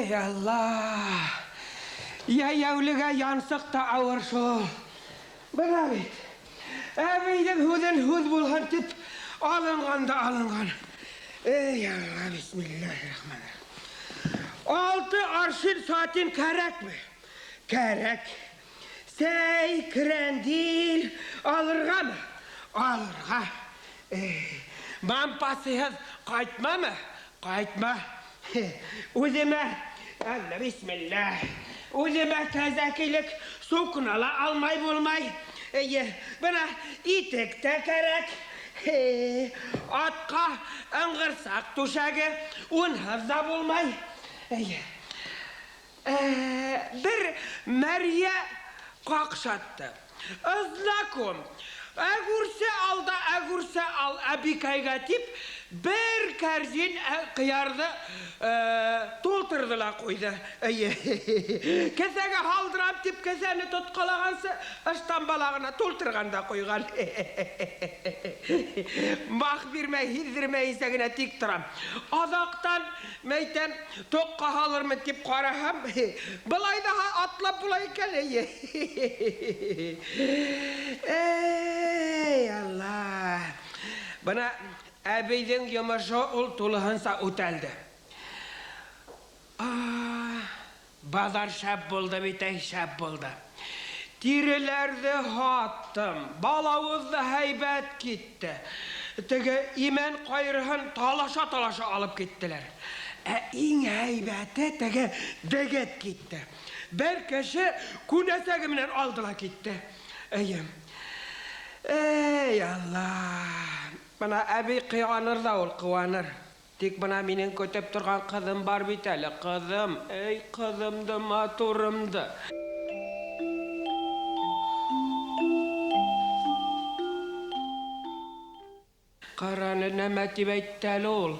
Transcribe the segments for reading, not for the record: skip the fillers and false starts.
Эй, Алла! Йәйәүлегә янсыҡ та ауыр шул. Бына бит. Әбейҙең һүҙен һүҙ булһын тип алынған да алынған. Эй, Алла, бисмиллахиррахманиррахим. 6 аршин сатин кәрәкме? Кәрәк. Сәй, крәндил алырғамы? Алырға. Мампасыһыҙ ҡайтмамы? Ҡайтма. Үҙемә, Алла, бисмиллах. Үҙемә кәзәкилек сукна ла алмай булмай. Эйе, бына итек тә кәрәк. Атҡа ыңғырсаҡ түшәге, унһыҙ ҙа булмай. Эйе. Бер мәрйә ҡаҡшатты. Знаком. Әгүрсә ал да әгүрсә ал әбикәйгә тип бер кәрзин ҡыярҙы тултырҙы ла ҡуйҙы. Эйе. Кеҫәгә һалдырам тип кеҫәне тотҡалағансы ыштан балағына тултырған да ҡуйған. Мах бирмәй, һиҙҙермәйенсә генә тик торам. Аҙаҡтан мәйтәм, тоҡҡа һалырмын тип ҡараһам, былай ҙа атлап була икән. Эйе. Эй, Алла! Бына әбейҙең йомошо ул тулыһынса үтәлде. Баҙар шәп булды бит, әй, шәп булды. Тиреләрҙе һаттым, балауыҙ ҙа һәйбәт китте. Теге имән ҡайырыһын талаша-талаша алып киттеләр. Ә иң һәйбәте теге дегет китте. Бер кеше күнәсәге менән алды ла китте. Эйе. Эй, Алла! Бына әбей ҡыуаныр ҙа ул, ҡыуаныр. Тик бына минең көтөп торған ҡыҙым бар бит әле, ҡыҙым. Эй, ҡыҙымды, матурымды. Ҡараны нәмә тип әйтте әле ул.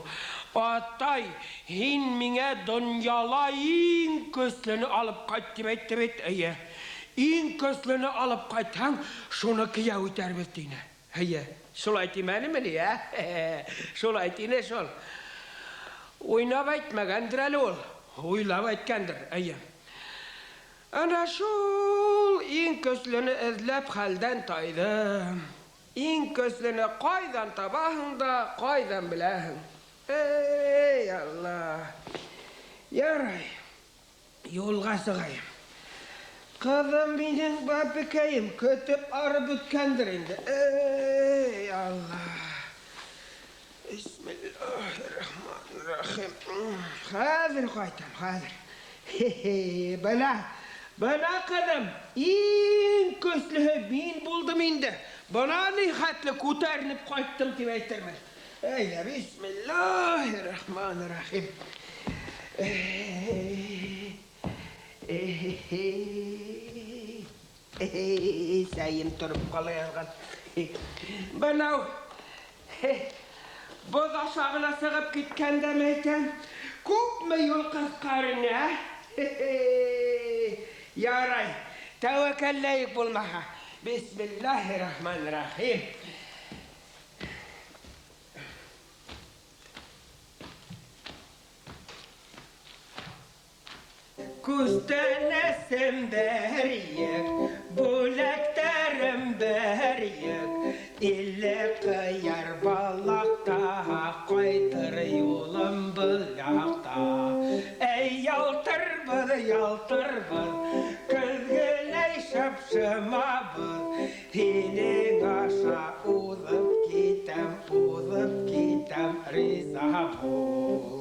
Атай, һин миңә донъяла иң көслөнө алып ҡайт тип әйтте бит. Эйе. Иң көслөнө алып ҡайтһаң, шуны кейәү итәрбеҙ тине. Эйе. Шулай тимәнеме ни, ә? Шулай тине шул. Уйнап әйтмәгәндер әле ул. Уйлап әйткәндер, эйе. Ана шул иң көслөнө эҙләп хәлдән тайҙым. Иң көслөнө ҡайҙан табаһың да, ҡайҙан беләһең? Эй, Алла! Ярай, юлға сығайым. Ҡыҙым минең бәпекәйем көтөп арып бөткәндер инде. Эй, Алла! Бисмиллахиррахманиррахим. Хәҙер ҡайтам, хәҙер. Хе-хе, бына, бына ҡыҙым, иң көслөһө мин булдым инде. Бына ни хәтле күтәренеп ҡайттым тип әйтермен. Әйҙә, бисмиллахиррахманиррахим. Сәйем тороп ҡала яҙған. Бынау боҙ аша ғына сығып киткәндә мәйтәм, күпме юл ҡыҫҡарын, ә? Ярай, тәүәккәлләйек булмаһа. Бисмиллахиррахманиррахим. Күстәнәсем бер йөк, бүләктәрем бер йөк. 50 ҡыяр балаҡта, ҡайтыр юлым был яҡта. Эй, ялтырбыҙ, ялтырбыҙ, көҙгөләй шып-шымабыҙ. Һинең аша уҙып китәм, уҙып китәм, риза бул.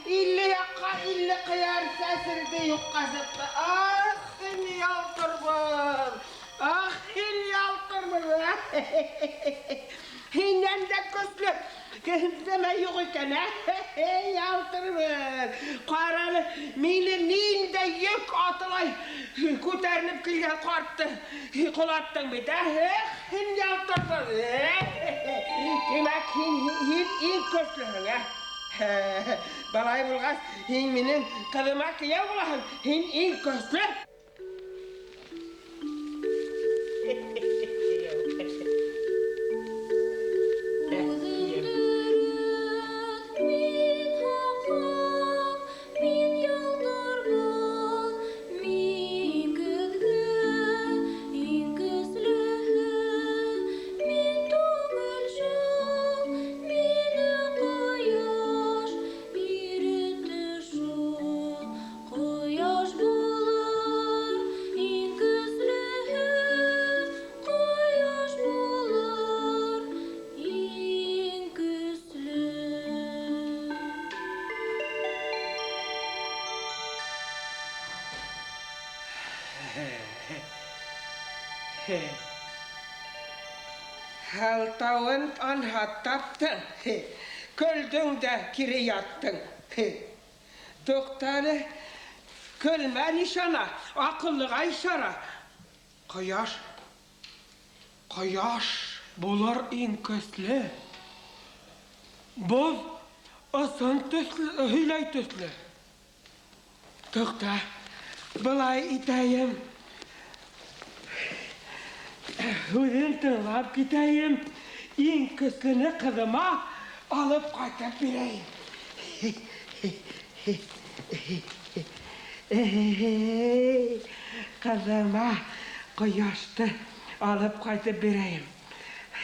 50 яҡҡа 50 ҡыяр сәселде, юҡҡа сыҡты. Ах, һин ялтырбыҙ! Ах, һин ялтырбыҙ! Һинән дә көслө, Нәмә юҡ икән, ә? Ялтырбыҙ. Ҡара әле, мине ниндәй йөк атылай күтәренеп килгән ҡартты ҡолаттың бит, ә? Эх, һин ялтырбыҙ. Тимәк, һин иң көслөһөң, ә? Былай булғас, һин минең ҡыҙыма кейәү булаһың. Һин иң көслө. Һылтауын анһат таптың, көлдөң дә кире яттың. Туҡта әле, көлмә нишана, аҡыллыға ишара. Ҡояш, ҡояш булыр иң көслө. Боҙ ысын төҫлө, һөйләй төҫлө. Туҡта, былай итәйем. Үҙен тыңлап китәйем, иң көслөнө ҡыҙыма алып ҡайтып бирәйем. Ҡыҙыма ҡояшты алып ҡайтып бирәйем.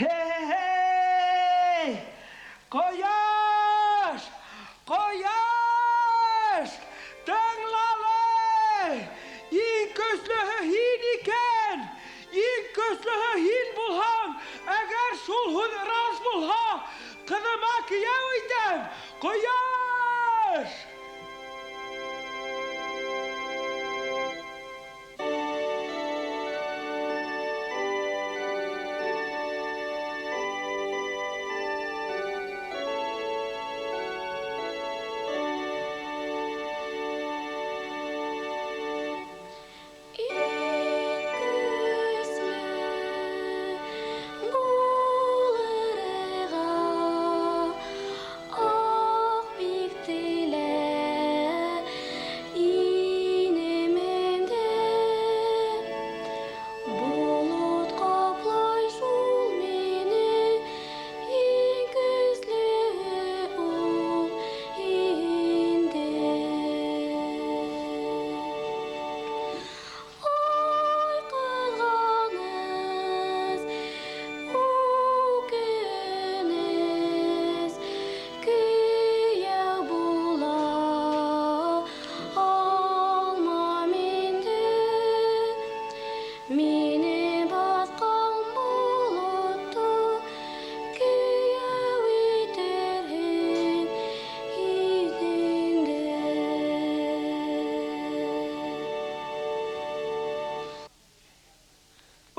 Эй, ҡояш! Ҡояш! Тыңлалы! Иң көслөһө һин икән! Иң көслөһө һин булһаң, әгәр шул һүҙ раҫ булһа, ҡыҙыма кейәү итәм! Ҡояш!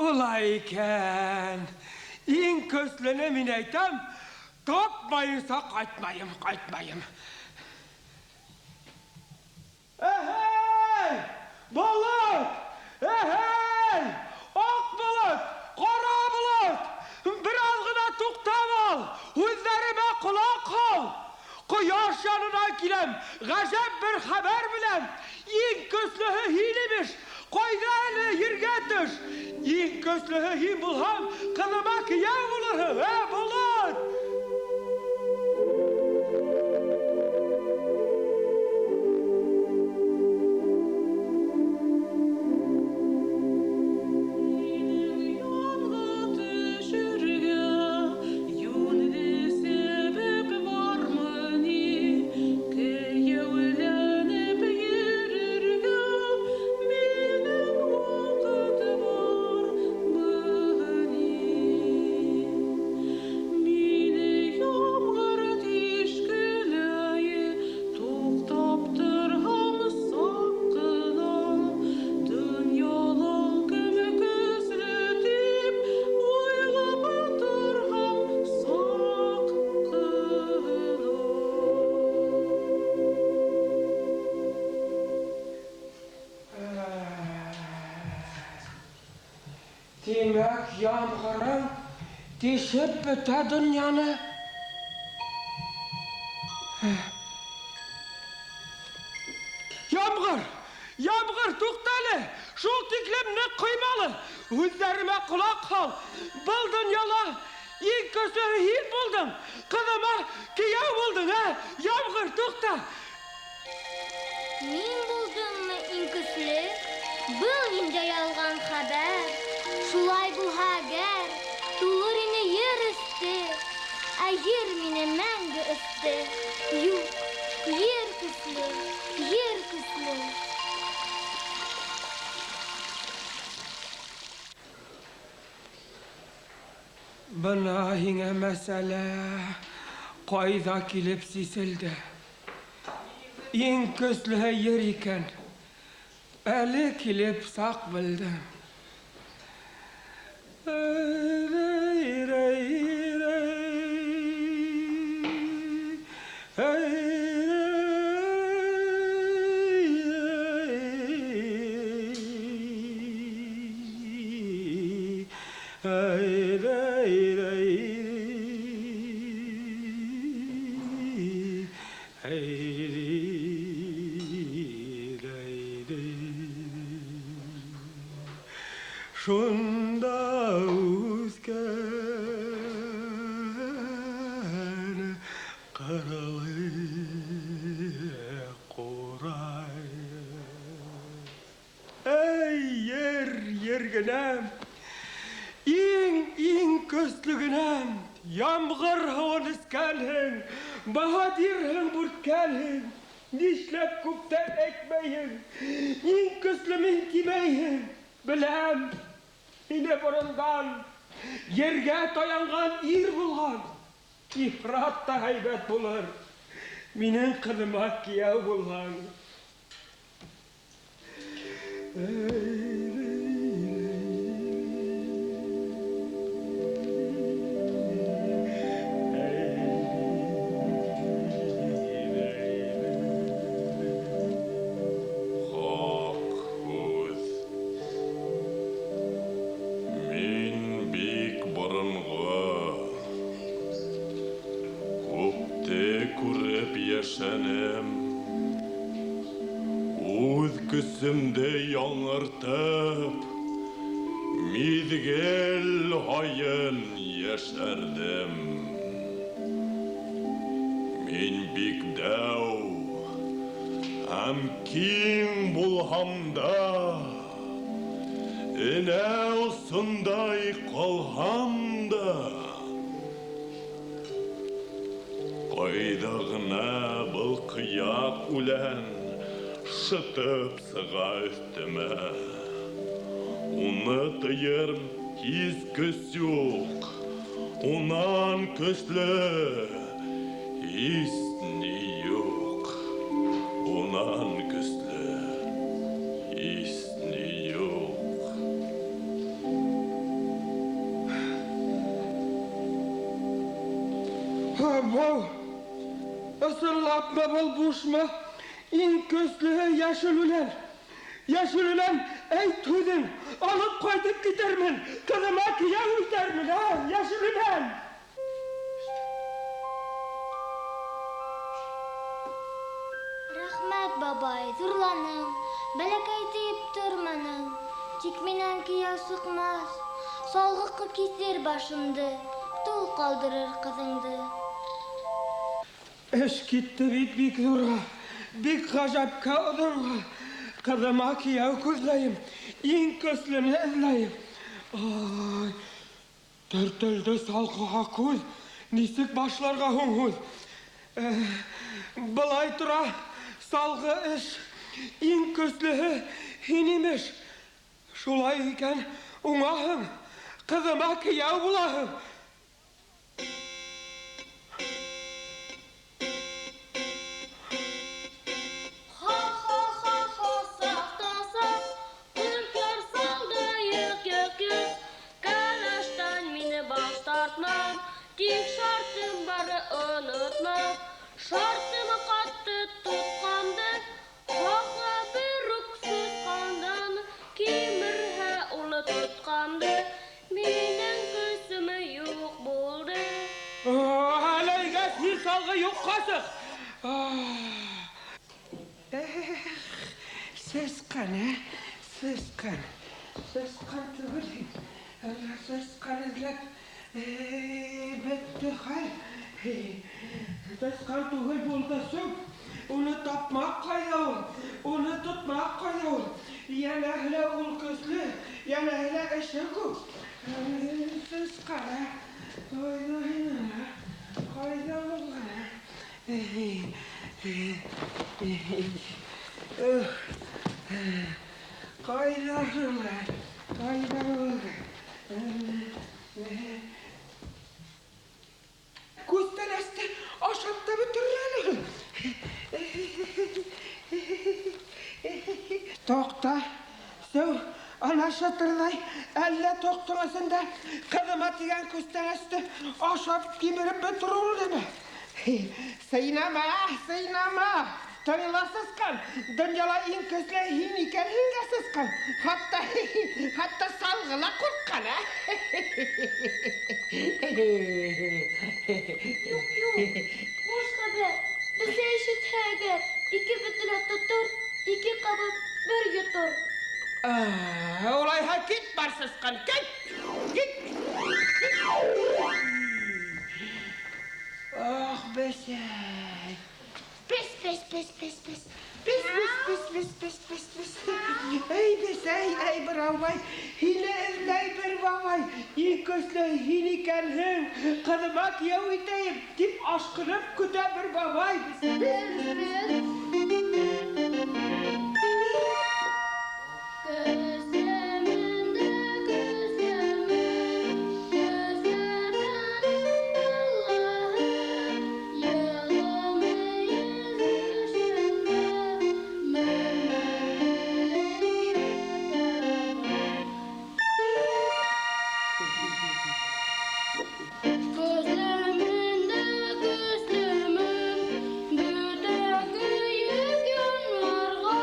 Улай икән. Иң көслөнө мин әйтәм, тапмайынса ҡайтмайым, ҡайтмайым. Әһәй! Болот! Әһәй! Аҡ болот! Ҡара болот! Бер аҙ ғына туҡтап ал, һүҙҙәремә ҡолаҡ һал. Ҡояш янына киләм, ғәжәп бер хәбәр беләм. Иң көслөһө һин имеш, ҡайҙа әле ергә төш. Иң көслөһө һин булһаң, ҡыҙыма кейәү булырһың, ә, болот? Тимәк, ямғырың тишеп бөтә донъяны. Ямғыр! Ямғыр, туҡта әле! Шул тиклем ныҡ ҡоймалы! Һүҙҙәремә ҡолаҡ һал! Был донъяла иң көслөһө һин булдың! Ҡыҙыма кейәү булдың, ә? Ямғыр, туҡта! Мин булдыммы иң көслө? Был ниндәй ялған хәбәр? Шулай булһа әгәр, тулыр ине ер өҫтө, ә ер мине мәңге өҫтө. Юҡ, ер көслө, ер көслө. Бына һиңә мәсьәлә ҡайҙа килеп сиселде. Иң көслөһө ер икән. Әле килеп саҡ белдем. Шунда үҫкән ҡырылы ҡурай. Эй, ер, ер генәм, иң көслө генәм, ямғыр һыуын эскәнһең, баһадирһең, бүрткәнһең, нишләп күптән әйтмәйһең, иң көслө мин тимәйһең. Беләм, һине борондан ергә таянған ир булған, ифрат та һәйбәт булыр, минең ҡыҙыма кейәү булһаң. Көсөмдө яңыртып, миҙгел һайын йәшәрҙем. Мин бик дәү һәм киң булһам да, энә осондай ҡалһам да, ҡайҙа ғына был ҡыяҡ үлән шытып сыға өҫтөмә. Уны тыйыр һис көс юҡ, унан көслө һис ни юҡ, унан көслө һис ни юҡ. Вау! Ысынлапмы был, бушмы? Иң көслөһө йәшел үлән. Йәшел үлән, әйт һүҙең, алып ҡайтып китермен, ҡыҙыма кейәү итәрмен, ә, йәшел үлән. Рәхмәт, бабай, ҙурланың, бәләкәй тейеп торманың. Тик минән кейәү сыҡмаҫ, салғыҡы киҫер башымды, тол ҡалдырыр ҡыҙыңды. Эш китте бит бик ҙурға, бик ғәжәпкә оҙонға. Ҡыҙыма кейәү күҙләйем, иң көслөнө эҙләйем. Ай, төртөлдө салғыға күҙ, нисек башларға һуң һүҙ? Былай тора, салғы эш, иң көслөһө һин имеш. Шулай икән, уңаһың, ҡыҙыма кейәү булаһың. Тик шартым бары онотма, шартымы ҡатты тотҡанды, һаҡла бер үк сүз ҡандан, кимерһә улы тотҡанды. тотҡанды, минең көсөм юҡ булды. Әләйгә һин салғы юҡҡа сыҡ. Сысҡан, ә? Сысҡан. Сысҡан түгел. Сысҡан эҙләп бөттө хәл. Сысҡан түгел булды сүп. Уны тапмаҡ ҡайҙа ул? Уны тотмаҡ ҡайҙа ул? Йәнәһе лә ул көслө, йәнәһе лә эше күп. Сысҡан, ә? Ҡайҙа һин, ә? Ҡайҙа булған, ә? Ҡайҙа һуң, ә? Ҡайҙа булған? Күстәнәсте ашап та бөтөрөр әле. Тоҡта, сәү, ана шытырҙай, әллә тоҡтоң эсендә ҡыҙыма тигән күстәнәсте ашап кимереп бөтөрөр инеме? Сыйнама, сыйнама! Тыңла, сысҡан, донъяла иң көслө һин икәнһең дә, сысҡан. Хатта, хатта салғы ла ҡурҡҡан, ә? Юҡ, юҡ, буш хәбәр. Бесәй ишетһә әгәр, ике бөтөлә тотор, ике ҡабып бер йотор. Улайһа кит бар, сысҡан, кит! Кит! Кит! Ах, бесәй! Пес, пес, пес, пес, пес. Пес, пес, пес, пес, пес, пес, пес. Эй, бесәй, эй, быраубай, һине эҙләй бер бабай. Иң көслө һин икәнһең, ҡыҙыма кейәү итәйем, тип ашҡынып көтә бер бабай. Бесәй. Көслөмөн дә көслөмөн, көслөмөн Аллаһы, йылым йөҙ эшендә, мең ятамын. Көслөмөн дә көслөмөн, бөтә көйөк январға,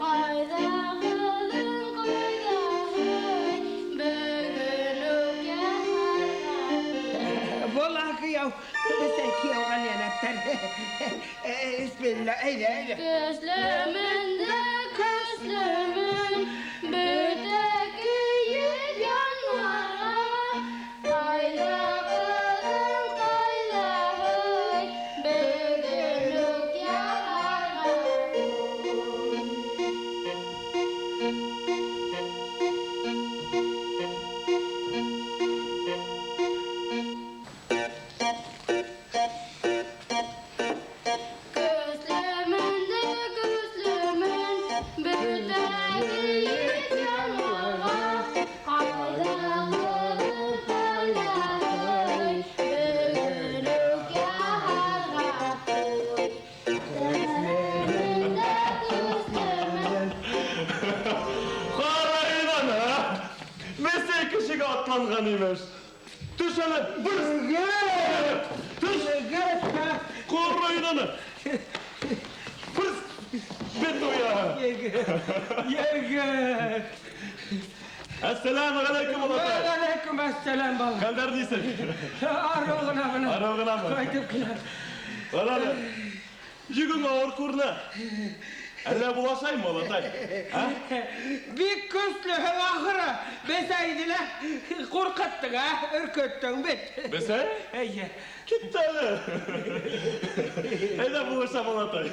ҡайҙа ҡыҙың, ҡайҙа һый, бөгөн үк яһарға. Була кейәү, бесәй кейәүгә йәнәптәр. Бисмилла, әйҙә, әйҙә. Көслөмөн дә көслөмөн, бөтә көйөк январға, ҡайҙа ҡыҙың, ҡайҙа һый, бөгөн үк яһарға. Көслөмөн дә көслөмөн, бөтә көйөк январға, ҡайҙа ҡыҙың, ҡайҙа һый, бөгөн үк яһарға ҡуй. Көслөмөн дә көслөмөн. Ҡара ана, бесәй кешегә атланған имеш. Төш әле, бер! Төш! Ҡара ана! Бер! Бет уя! Егет, егет. Әссәләмү ғәләйкүм, олатай. Вәғәләйкүм әссәләм, балам. Хәлдәр нисек? Арыу ғына бына. Арыу ғынамы? Ҡайтып киләм. Ҡара әле, йөгөң ауыр күренә. Әллә булашаймы, олатай? Ә? Бик көслөһөң ахыры. Бесәйҙе лә ҡурҡыттың, ә? Өркөттөң бит. Бесәй? Эйе. Китте әле. Әйҙә булышам, олатай.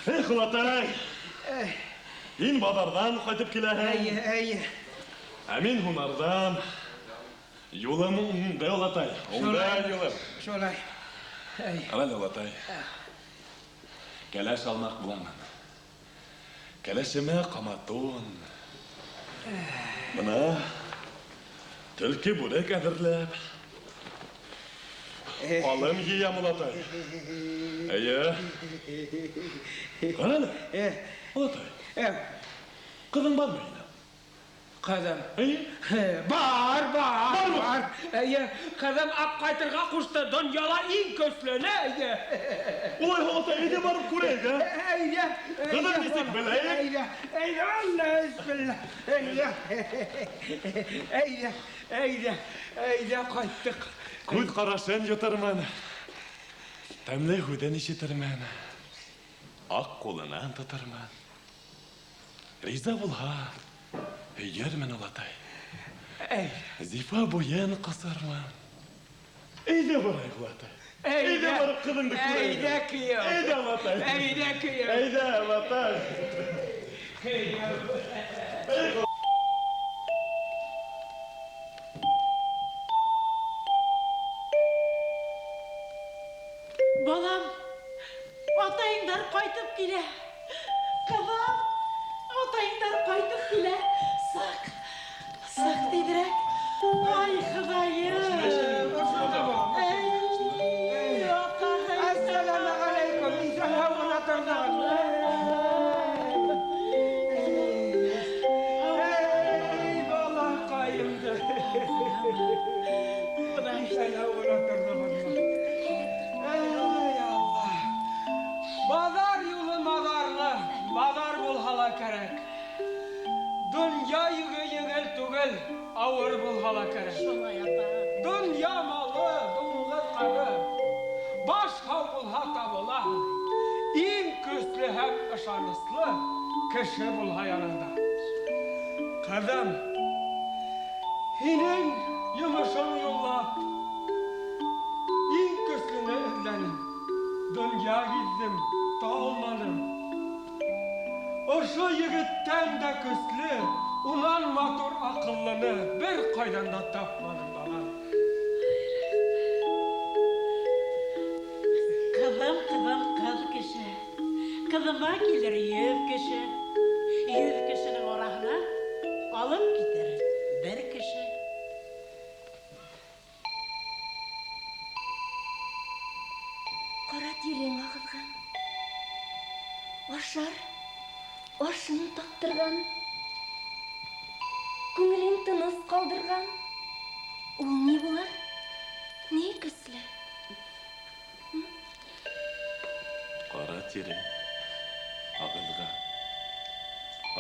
Эх, олатай. Һин баҙарҙан ҡайтып киләһең. Эйе, эйе. Ә мин һунарҙан. Юлым уңды, олатай. Уңды Шулай. юлым. Шулай. Эйе. Ҡара әле, олатай. Кәләш алмаҡ буламын. Кәләшемә ҡаматун. Бына төлкө бүрек әҙерләп. Алым йыям, олатай. Эйе. Ҡара әле, олатай. Ҡыҙың бармы һинең? Ҡыҙым. Әйе. Бар, бар, Бармы? бар. Әйе, ҡыҙым апҡайтырға ҡушты. Донъяла иң көслөнө, әйе. Улай олатай, әйҙә барып күрәйек, ә? Әйҙә, Ҡыҙым нисек беләйек? Әйҙә, әйҙә, Алла, бисмилла. Әйҙә, әйҙә, әйҙә, әйҙә, ҡайттыҡ. Күҙ ҡарашын йотормон, тәмле һүҙен ишетермен, аҡ ҡулынан тотормон. Риза булһа, һөйөрмөн, олатай. Әй, Зифа буйын ҡосормон. Әйҙә барайыҡ, олатай. Әйҙә барып ҡыҙыңды күрәйек. Әйҙә, кейәү. Әйҙә, олатай. Әйҙә, кейәү. Әйҙә, олатай. Кейәү. Балам, атайыңдар ҡайтып килә. Ҡыҙым, атайыңдар ҡайтып килә. Сыҡ, сыҡ тиҙерәк. Ай, Хоҙайым. Эй, атаһы. Әссәләмә ғәләйкүм, иҫән-һау ғына торҙоғоҙ. Эй, балаҡайымды. Иҫән-һау ғына торҙоғоҙ. Эй, Алла. Баҙар юлы маҙарлы, маҙар булһа ла кәрәк. Донъя йөгө еңел түгел, ауыр булһа ла кәрәк. Шулай, апа. Донъя малы, дуңғыҙ ҡары. Баш һау булһа табыла. Иң көслө һәм ышаныслы кеше булһа янында. Ҡыҙым, һинең йомошоң юллап, иң көслөнө эҙләнем. Донъя гиҙҙем, талманым. Ошо егеттән дә көслө, унан матур аҡыллыны бер ҡайҙан да тапманым, балам. Ҡыҙым, ҡыҙым, ҡыҙ кеше. Ҡыҙыма килер 100 кеше. 100 кешенең араһына алып китер бер кеше. Ҡара тирең ағыҙған, ашар ашын таптырған, күңелен тыныс ҡалдырған. Ул ни булыр? Ни көслө? Ҡара тирең ағыҙған,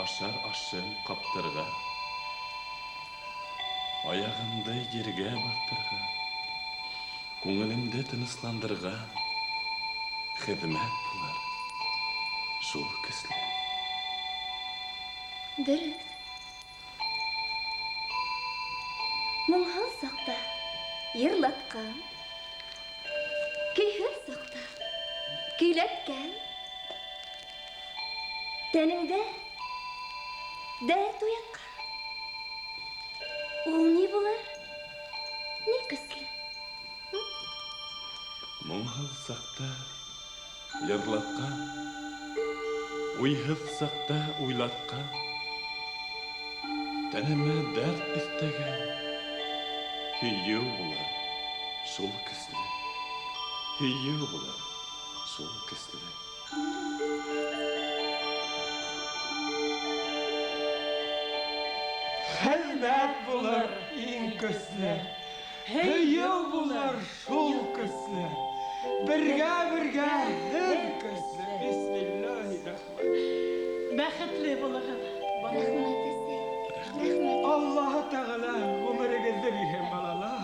ашар ашын ҡаптырған, аяғымды ергә баҫтырған, күңелемде тынысландырған хеҙмәт булыр шул көслө. Дөрөҫ. Моңһоҙ саҡта йырлатҡан, көйһөҙ саҡта көйләткән, тәнеңдә дәрт уятҡан. Ул ни булыр? Ни көслө? Моңһоҙ саҡта йырлатҡан, уйһыҙ саҡта уйлатҡан, тәнемә дәрт өҫтәгән һөйөү булыр шул көслө, һөйөү булыр шул көслө. Хеҙмәт булыр иң көслө, һөйөү булыр шул көслө. Бергә-бергә һеҙ көслө. Бисмиллаһир-рахманир-рахим. Бәхетле булығыҙ. Рәхмәт, әсәй. Рәхмәт. Аллаһы Тәғәлә ғүмерегеҙҙе бирһен, балалар.